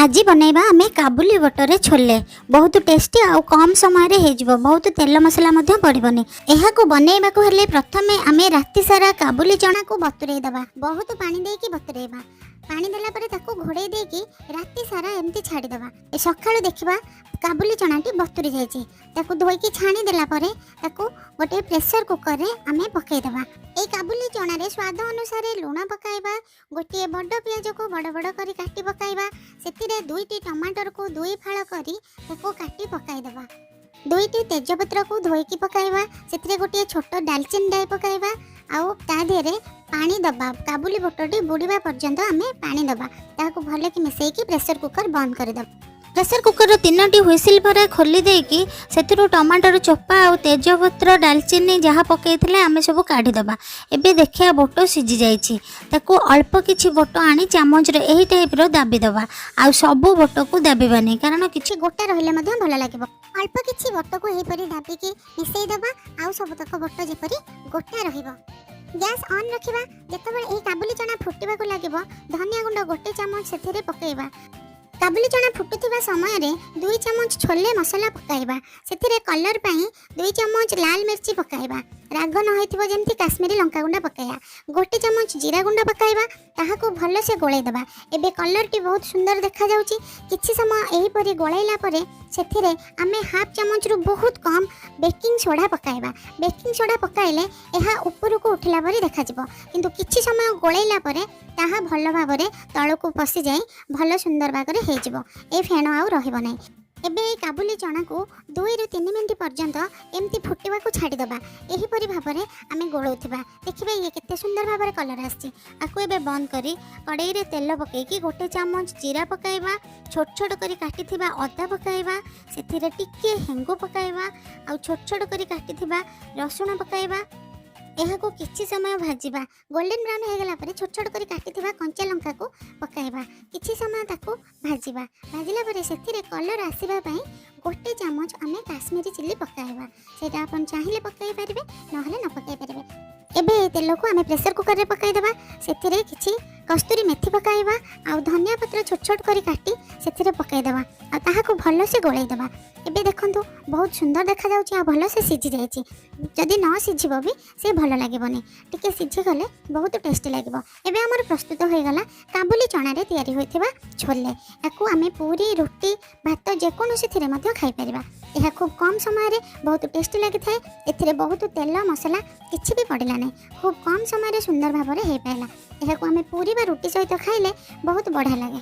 ଆଜି ବନେଇବା ଆମେ କାବୁଲି ବଟରେ ଛୋଲେ। ବହୁତ ଟେଷ୍ଟି ଆଉ କମ୍ ସମୟରେ ହେଇଯିବ। ବହୁତ ତେଲ ମସଲା ମଧ୍ୟ ପଡ଼ିବନି। ଏହାକୁ ବନେଇବାକୁ ହେଲେ ପ୍ରଥମେ ଆମେ ରାତି ସାରା କାବୁଲି ଚଣାକୁ ବତୁରେଇ ଦେବା। ବହୁତ ପାଣି ଦେଇକି ବତୁରେଇବା। ପାଣି ଦେଲା ପରେ ତାକୁ ଘୋଡ଼େଇ ଦେଇକି ରାତି ସାରା ଏମିତି ଛାଡ଼ିଦେବା। ସକାଳୁ ଦେଖିବା, କାବୁଲି ଚଣାଟି ବତୁରି ଯାଇଛି। ତାକୁ ଧୋଇକି ଛାଣି ଦେଲା ପରେ ତାକୁ ଗୋଟେ ପ୍ରେସର କୁକରରେ ଆମେ ପକାଇଦେବା। ଏଇ କାବୁଲି ଚଣାରେ ସ୍ୱାଦ ଅନୁସାରେ ଲୁଣ ପକାଇବା। ଗୋଟିଏ ବଡ଼ ପିଆଜକୁ ବଡ଼ ବଡ଼ କରି କାଟି ପକାଇବା। ସେଥିରେ ଦୁଇଟି ଟମାଟରକୁ ଦୁଇ ଫାଳ କରି ତାକୁ କାଟି ପକାଇଦେବା। ଦୁଇଟି ତେଜପତ୍ରକୁ ଧୋଇକି ପକାଇବା। ସେଥିରେ ଗୋଟିଏ ଛୋଟ ଡାଲଚିନି ଡାଇ ପକାଇବା ଆଉ ତା ଦେହରେ ପାଣି ଦେବା। କାବୁଲି ବୁଟଟି ବୁଡ଼ିବା ପର୍ଯ୍ୟନ୍ତ ଆମେ ପାଣି ଦେବା। ତାହାକୁ ଭଲକି ମିଶାଇକି ପ୍ରେସର କୁକର ବନ୍ଦ କରିଦେବା। ପ୍ରେସର କୁକରର ତିନୋଟି ହୁଇସିଲ୍ ପରେ ଖୋଲି ଦେଇକି ସେଥିରୁ ଟମାଟର ଚୋପା ଆଉ ତେଜପତ୍ର, ଡାଲଚିନି ଯାହା ପକାଇଥିଲେ ଆମେ ସବୁ କାଢ଼ିଦେବା। ଏବେ ଦେଖିବା, ବୁଟ ସିଝି ଯାଇଛି। ତାକୁ ଅଳ୍ପ କିଛି ବୁଟ ଆଣି ଚାମଚରେ ଏହି ଟାଇପ୍ର ଦାବି ଦେବା। ଆଉ ସବୁ ବୁଟକୁ ଦାବିବାନି, କାରଣ କିଛି ଗୋଟା ରହିଲେ ମଧ୍ୟ ଭଲ ଲାଗିବ। ଅଳ୍ପ କିଛି ବୁଟକୁ ଏହିପରି ଦାବିକି ମିଶାଇ ଦେବା ଆଉ ସବୁତକ ବୁଟ ଯେପରି ଗୋଟା ରହିବ। ଗ୍ୟାସ୍ ଅନ୍ ରଖିବା। ଯେତେବେଳେ ଏହି କାବୁଲି ଚଣା ଫୁଟିବାକୁ ଲାଗିବ, ଧନିଆ ଗୁଣ୍ଡ 1 ଚାମଚ ସେଥିରେ ପକାଇବା। କାବୁଲି ଚଣା ଫୁଟୁଥିବା ସମୟରେ 2 ଚାମଚ ଛୋଲେ ମସଲା ପକାଇବା। ସେଥିରେ କଲର୍ ପାଇଁ 2 ଚାମଚ ଲାଲ ମିର୍ଚି ପକାଇବା। ରାଗ ନ ହେଇଥିବ ଯେମିତି କାଶ୍ମୀରୀ ଲଙ୍କାଗୁଣ୍ଡ ପକାଇବା। 1 ଚାମଚ ଜିରା ଗୁଣ୍ଡ ପକାଇବା। ତାହାକୁ ଭଲସେ ଗୋଳେଇ ଦେବା। ଏବେ କଲର୍ଟି ବହୁତ ସୁନ୍ଦର ଦେଖାଯାଉଛି। କିଛି ସମୟ ଏହିପରି ଗୋଳେଇଲା ପରେ ସେଥିରେ ଆମେ ହାଫ୍ ଚାମଚରୁ ବହୁତ କମ୍ ବେକିଂ ସୋଡ଼ା ପକାଇବା। ବେକିଂ ସୋଡ଼ା ପକାଇଲେ ଏହା ଉପରକୁ ଉଠିଲା ପରି ଦେଖାଯିବ, କିନ୍ତୁ କିଛି ସମୟ ଗୋଳେଇଲା ପରେ ତାହା ଭଲ ଭାବରେ ତଳକୁ ପଶିଯାଇ ଭଲ ସୁନ୍ଦର ଭାବରେ ହେଇଯିବ। ଏ ଫେଣ ଆଉ ରହିବ ନାହିଁ। ଏବେ ଏଇ କାବୁଲି ଚଣାକୁ 2ରୁ 3 ମିନିଟ୍ ପର୍ଯ୍ୟନ୍ତ ଏମିତି ଫୁଟିବାକୁ ଛାଡ଼ିଦେବା। ଏହିପରି ଭାବରେ ଆମେ ଗୋଳଉଥିବା। ଦେଖିବେ, ଇଏ କେତେ ସୁନ୍ଦର ଭାବରେ କଲର୍ ଆସିଛି। ଆକୁ ଏବେ ବନ୍ଦ କରି କଡ଼େଇରେ ତେଲ ପକାଇକି 1 ଚାମଚ ଜିରା ପକାଇବା। ଛୋଟ ଛୋଟ କରି କାଟିଥିବା ଅଦା ପକାଇବା। ସେଥିରେ ଟିକିଏ ହେଙ୍ଗୁ ପକାଇବା ଆଉ ଛୋଟ ଛୋଟ କରି କାଟିଥିବା ରସୁଣ ପକାଇବା। ଏହାକୁ କିଛି ସମୟ ଭାଜିବା। ଗୋଲ୍ଡେନ୍ ବ୍ରାଉନ୍ ହେଇଗଲା ପରେ ଛୋଟ ଛୋଟ କରି କାଟିଥିବା କଞ୍ଚା ଲଙ୍କାକୁ ପକାଇବା। କିଛି ସମୟ ତାକୁ ଭାଜିବା। ଭାଜିଲା ପରେ ସେଥିରେ କଲର୍ ଆସିବା ପାଇଁ 1 ଚାମଚ ଆମେ କାଶ୍ମୀରୀ ଚିଲି ପକାଇବା। ସେଇଟା ଆପଣ ଚାହିଁଲେ ପକାଇ ପାରିବେ, ନହେଲେ ନ ପକାଇ ପାରିବେ। ଏବେ ଏହି ତେଲକୁ ଆମେ ପ୍ରେସର କୁକରରେ ପକାଇଦେବା। ସେଥିରେ କିଛି କସ୍ତୁରୀ ମେଥି ପକାଇବା ଆଉ ଧନିଆ ପତ୍ର ଛୋଟ ଛୋଟ କରି କାଟି ସେଥିରେ ପକାଇଦେବା ଆଉ ତାହାକୁ ଭଲସେ ଗୋଳେଇ ଦେବା। ଏବେ ଦେଖନ୍ତୁ, ବହୁତ ସୁନ୍ଦର ଦେଖାଯାଉଛି ଆଉ ଭଲସେ ସିଝି ଯାଇଛି। ଯଦି ନ ସିଝିବ ବି ସେ ଭଲ ଲାଗିବନି। ଟିକେ ସିଝିଗଲେ ବହୁତ ଟେଷ୍ଟି ଲାଗିବ। ଏବେ ଆମର ପ୍ରସ୍ତୁତ ହୋଇଗଲା କାବୁଲି ଚଣାରେ ତିଆରି ହୋଇଥିବା ଛୋଲେ। ଏହାକୁ ଆମେ ପୁରୀ, ରୁଟି, ଭାତ ଯେକୌଣସିଥିରେ ମଧ୍ୟ ଖାଇପାରିବା। ଏହା ଖୁବ୍ କମ୍ ସମୟରେ ବହୁତ ଟେଷ୍ଟି ଲାଗିଥାଏ। ଏଥିରେ ବହୁତ ତେଲ ମସଲା କିଛି ବି ପଡ଼ିଲା ନାହିଁ। ଖୁବ୍ କମ୍ ସମୟରେ ସୁନ୍ଦର ଭାବରେ ହେଇପାରିଲା। ଏହାକୁ ଆମେ ପୁରୀ ବା ରୁଟି ସହିତ ଖାଇଲେ ବହୁତ ବଢ଼ିଆ ଲାଗେ।